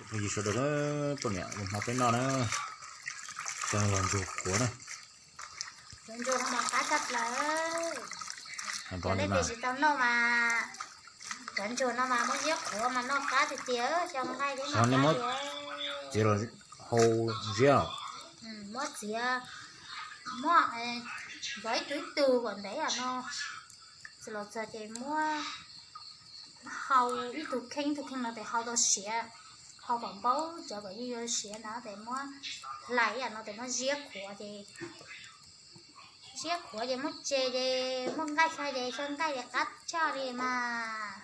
Phooj ywg sawv daws, poj niam ua hmo peb noj na, cov ntsuag qhuav na. Cov ntsuag no mas qab tshaj plaws. Cov leej twg tsis tau noj mas, cov ntsuag no mas muab ziab qhuav mas noj qab tiag tiag, xyaw nqaij thiab mas nej muab txiav los hau ziab. Muab txiav, muab zov ib tug ib tug kom ntev yam no, txog los txog ces muab hau ib tug kheej ib tug kheej no ces hau tau siav, hau kom npaub cov kom yeej yuav siav ntawd ces muab hlais ib yam no ces muab ziab qhuav ces, ziab qhuav ces muab tse ces muaj nqaij xyaw ces xyaw nqaij ces qab tshaj li mas.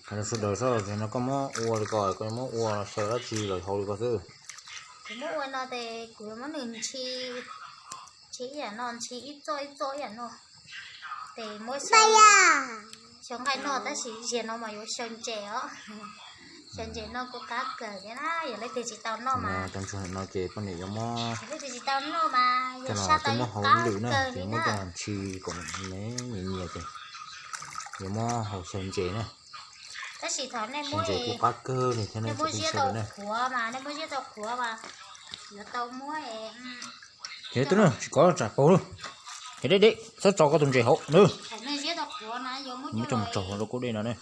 Hais rau sawv daws seb no koj muab ua li ko, koj muab ua xyaw dab tsi los hau li ko xwb. Kuv muab ua no ces kuv yuav muab nws ntshi, ntshi ib yam no, ntshi ib txoj ib txoj ib yam no, ces muab xyaw nqaij noj, tab sis zaum no mas yuav xyaw ntses os. Xyaw ntses noj kuj qab kawg thiab na, yog leej twg tsis tau noj mas, no ces poj niam yuav muab, leej twg tsis tau noj mas yuav sab tau ib qab kawg li na. Ntshi kom nws nyias nyias ces yuav muab hau xyaw ntses na. Tab sis thaum nej muab, ntses kuj qab kawg li thiab nej muab ziab tau qhuav mas, nej muab ziab tau qhuav mas yuav tau muab. Ces twb no tsis kov tsam paug lawm. Ces deb deb txhob tso koj tus ntses hauv na. Muab coj mus tsaug rau kuv dej no ne.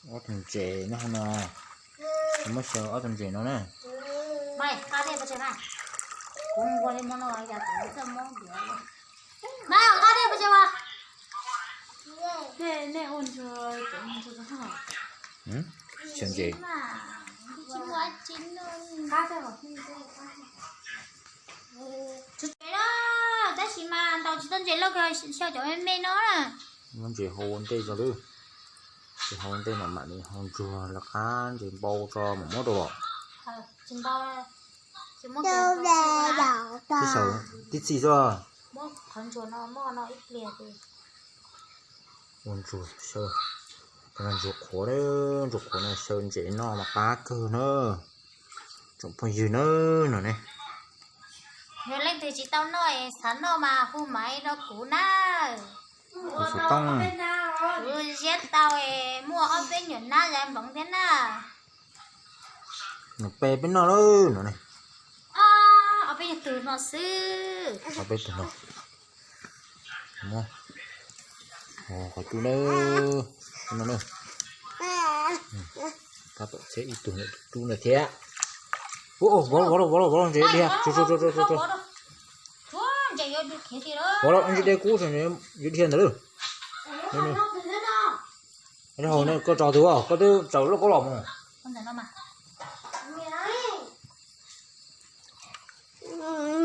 Ob tug ntses nyob hauv no, muab xyaw ob tug ntses no na. Xyaw ntses. Tab sis mas ntaus tsis tau ntses loj, xyaw cov me me no. Muab ntses hau ua ntej tso lawm. Ces hau ua ntej mam mam li hau ntsuag lawv qab ntses npau tso mam muab rau los. Tib xaws tib txij xwb. Ua ntsuag xyaw, ntsuag qhuav, ntsuag qhuav no xyaw ntses noj mas qab kawg na. Tsoom phooj ywg na, no ne. Yog leej twg tsis tau noj es xav noj mas hu maiv rau kuv na. Kuv ziab tau es muaj ob peb nyuam nab zais npoov thiab na. Nws pe peb noj lawm no ne. Ob peb tug no xwb. Ob peb tug no. Qhov cub na, no na. Tab tom txhiab ib tug tus cub ntawd thiab. Vov los, vov los, vov los, ntses dhia. Vov los, ntses de kub, yuav dhia ntawd lawm. Rau hauv no koj tso twg, koj twb tsaws lub kaub los mus.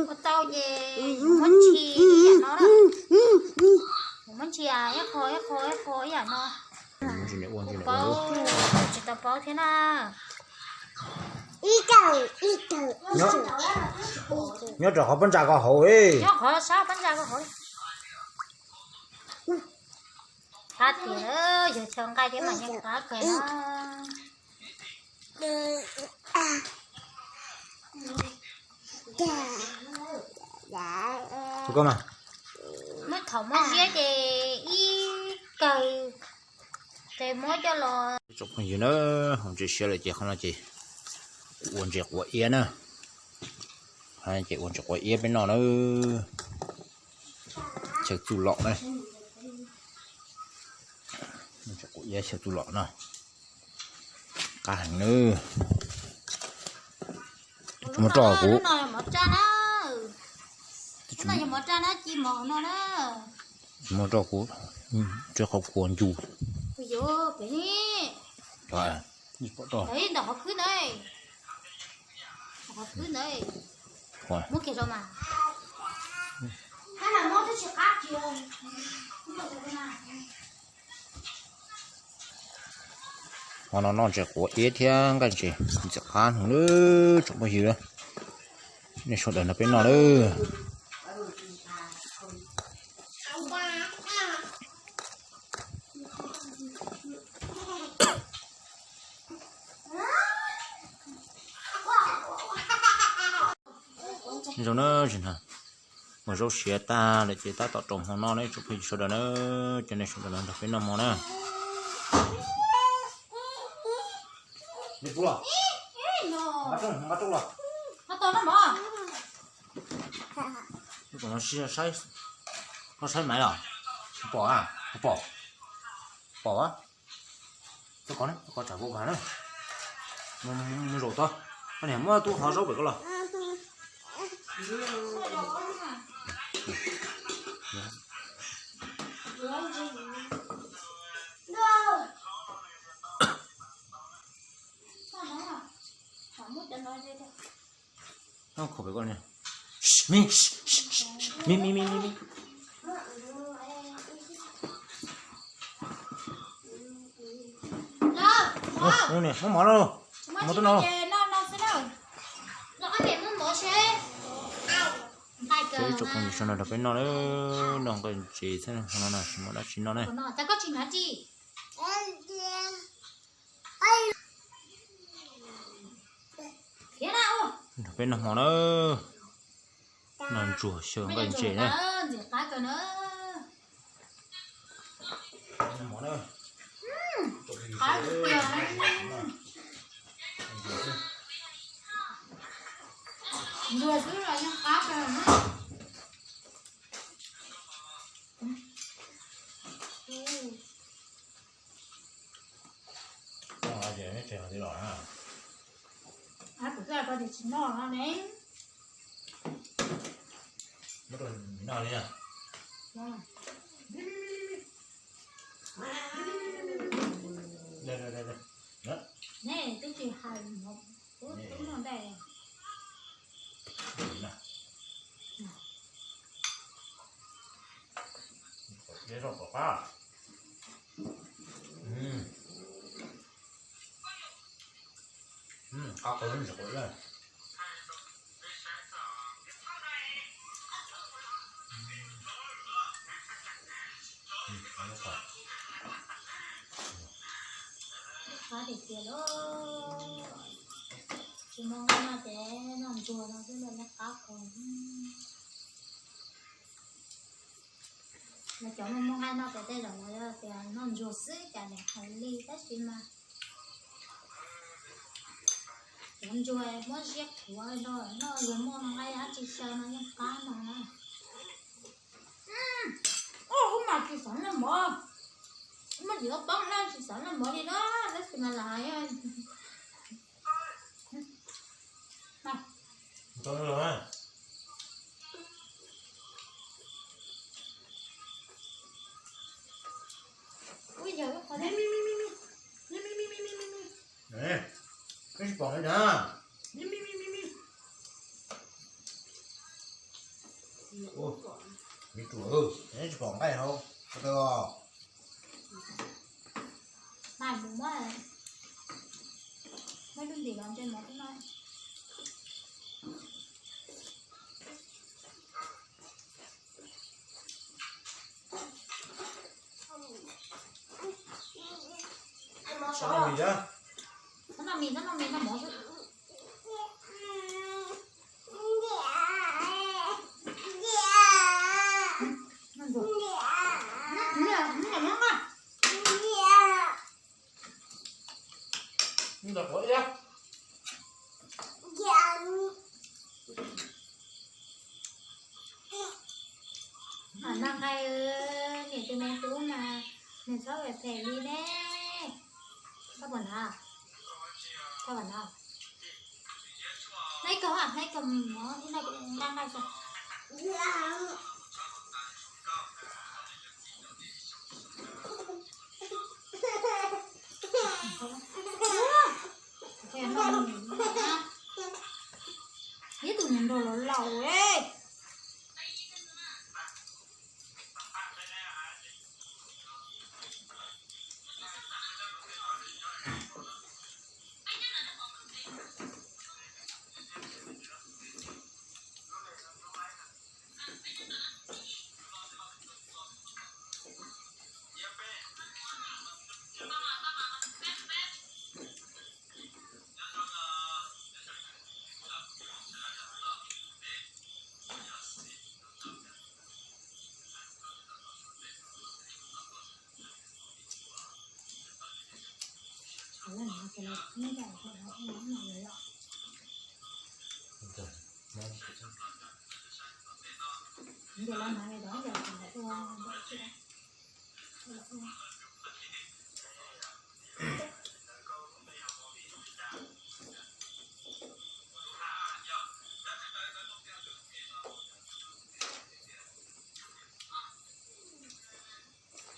Ua tau ces muab ntshi ib yam no, muab ntshi ib qho ib qho ib qho ib yam no. Kuv paub, tsis tau paub thiab na. Nyob rau qhov pob ntsa ko hauv. Nyob qhov sab pob ntsa ko hauv. Qab tiag, yog xyaw nqaij thiab mas yeej qab kawg na. Muab thaum muab ziab ces ib kawg, ces muab coj los. Tsoom phooj ywg na, hauv ntses siav lawm ces qhov no ces ua ntses quav iab na. Ces ua ntses quav iab peb noj na. Xyaw txuj lom na. Ntses quav iab xyaw txuj lom no. Qab heev na. Tsis muaj roj kuv. Tsis muaj roj kuv, tsis qhov khuav ncu. Hmo no noj ntses quav iab thiab nqaij ntses ntxim qab heev lawm tsoom phooj ywg. Nej sawv daws nrog peb noj lawm. Zoo na, mus zaub siav tag lawm ces tab tom rau hmo noj ne tsoom phooj ywg sawv daws na, cov nej sawv daws nrog peb noj hmo na. Nqa rooj los. Koj saib maiv los? Pom a? Pom a? Koj kov, koj tsam kuv kag na. Mus zaum tod. Koj niam muab tub hov zaub pem koj los. Kho pem koj li. Mi, mi, mi, mi, mi. Muab mov no, mov tuaj no. Peb ib tsoom phooj ywg sawv daws nrog peb noj na, noj nqaij ntses xwb no, tsis muaj dab tsi noj na. Nrog peb noj hmo na, noj ntsuag xyaw nqaij ntses na. Ntsuag xwb los yeej qab kawg na. Kuv twb hais koj tias tsis noj no ne. Ne twb tsis hais, tub tub noj ntej. Qab qau ntsis qau. Qab tiag tiag lauj. Tsis muaj nqaij noj ces noj ntsuag no xwb los yeej qab kawg. Los cov muaj muaj nqaij noj ces tej zaum lawv tias noj ntsuag xwb cas niam hais li tab sis mas cov ntsuag muab ziab qhuav nrog noj, yog muaj nqaij dab tsi xyaw no yeej qab mas na. Ub, mas tsis xav noj mov, muaj cov poob na tsis xav noj mov li na, tab sis mas lam hais. Ub, yog ib qho tsis pom li na. Ub, tsis pom nqaij hauv ko taw os. Muab lub ntim los ntse mov no. Txhob noj mis, txhob noj mis, noj mov xwb. Noj nqaij, niam tus me tub mas nws txhob phem li ne. Koj puas hnav? Koj puas hnav? Hnav ib kawg, hnav ib kawg mov, ib no kuv nqa nqaij tso. Ib tug niag nraug laus laus e.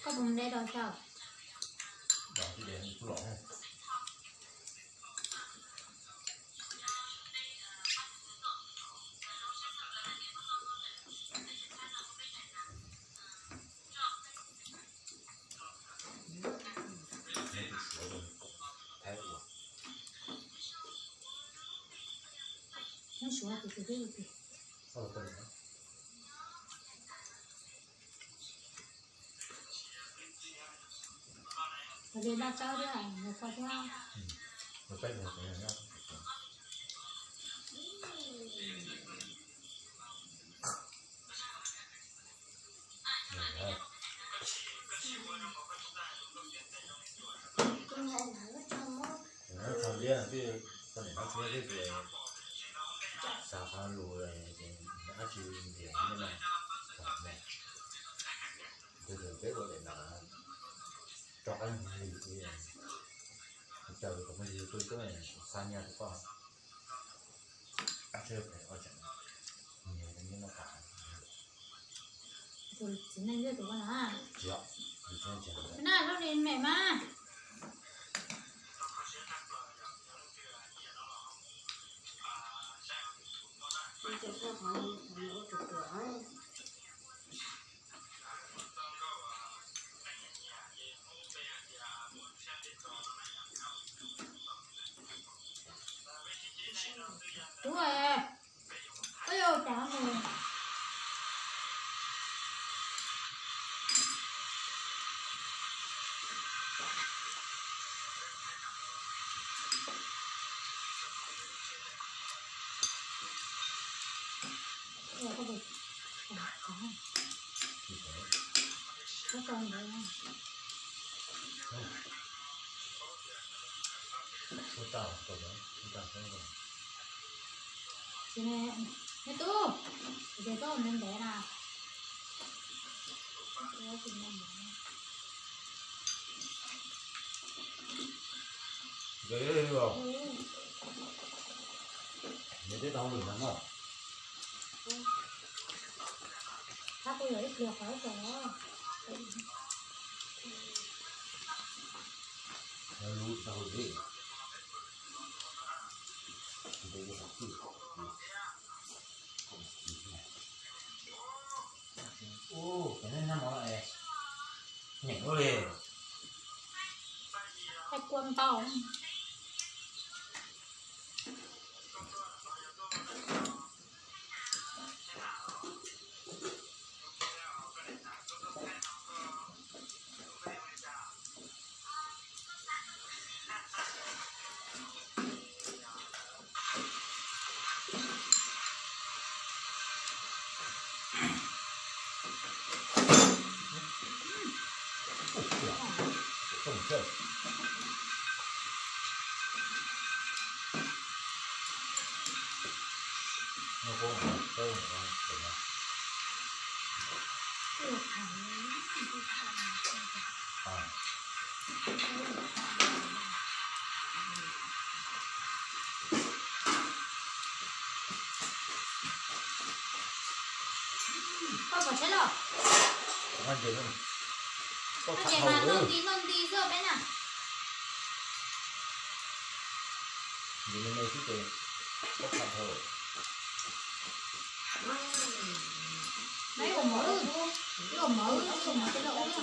Koj puas de dos xyaw? Ua li laj tsawb thiab, nws kho thiab. Txog liab, koj niam hlob txhiab thiab ces xav qhov lus ces dab tsi ntiag no. Tus peb ua daim nram rov qab li, caw kom muaj yus tuaj coob, xa nyiaj rau koj. Dab tsi phem ua tseem nyiag cov nyiaj noj tas. Txiv neej ywj tus koj na. Tsis, tsis, tsis. Na lub ni mem mas. Ub, koj yuav ua cas mus? Tsis ne, me tub, ces koj ua ntev ntev na. Ntev li os. Nws twb tau lwm no no. Qab kuj yog ib pliag qhov ib tog. Lub tau li. Ub, cov nej noj mov no es nyeem ua li. Kua ntau. Koj pom seb los? Koj ces mas noj nti noj nti xwb peb na. Ib ua mov, ib ua mov, ib ua mov tej loj ub na.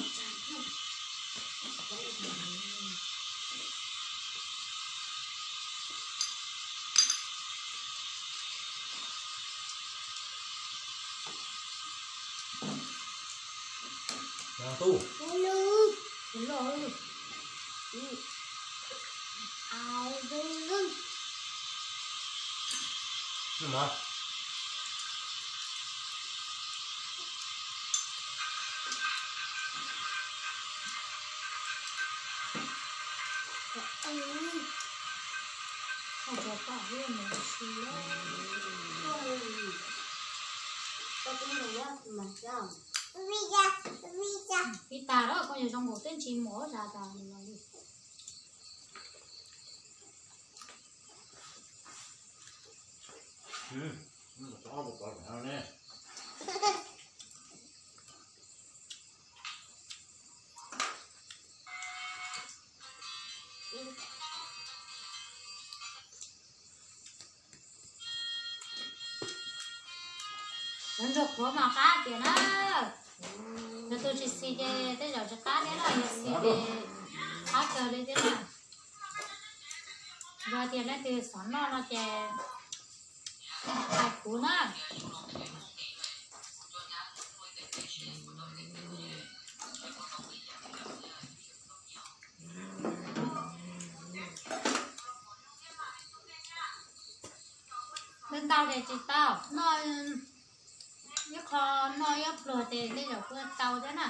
Tus loj. Ib tag lawm, koj yuav zoo nkaus twb ntsis muaj zas tas li los li. Lawv nrog qhuav mas qab tiag na. Yog tus tsis xis ces tej zaum tsis qab thiab na, yog xis ces qab kawg li thiab na. Yog tias leej twg xav noj no ces hais kuv na. Noj ntau ces tsis tau, noj ib qho noj ib pluag ces tej zaum kuj tau thiab na.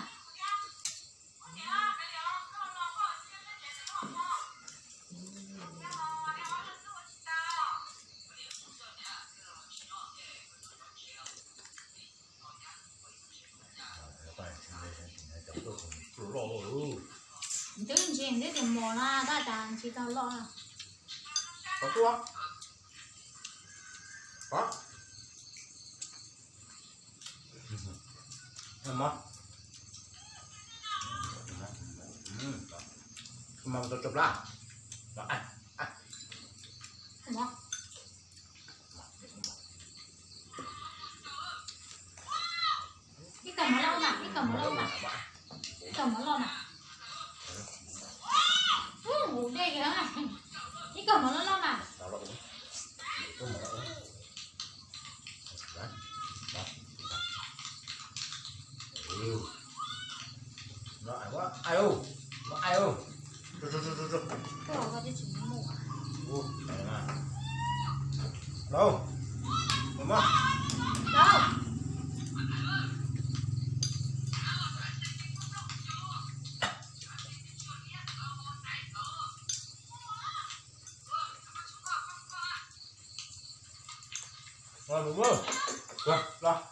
Twb ntsis twb tias mos na, tab cas ntsis tau loj na. Ib kawm mov loj mas, ib kawm mov loj mas, ib kawm mov loj mas. Ub, dej kawg. Ib kawm mov loj loj mas. Los, los.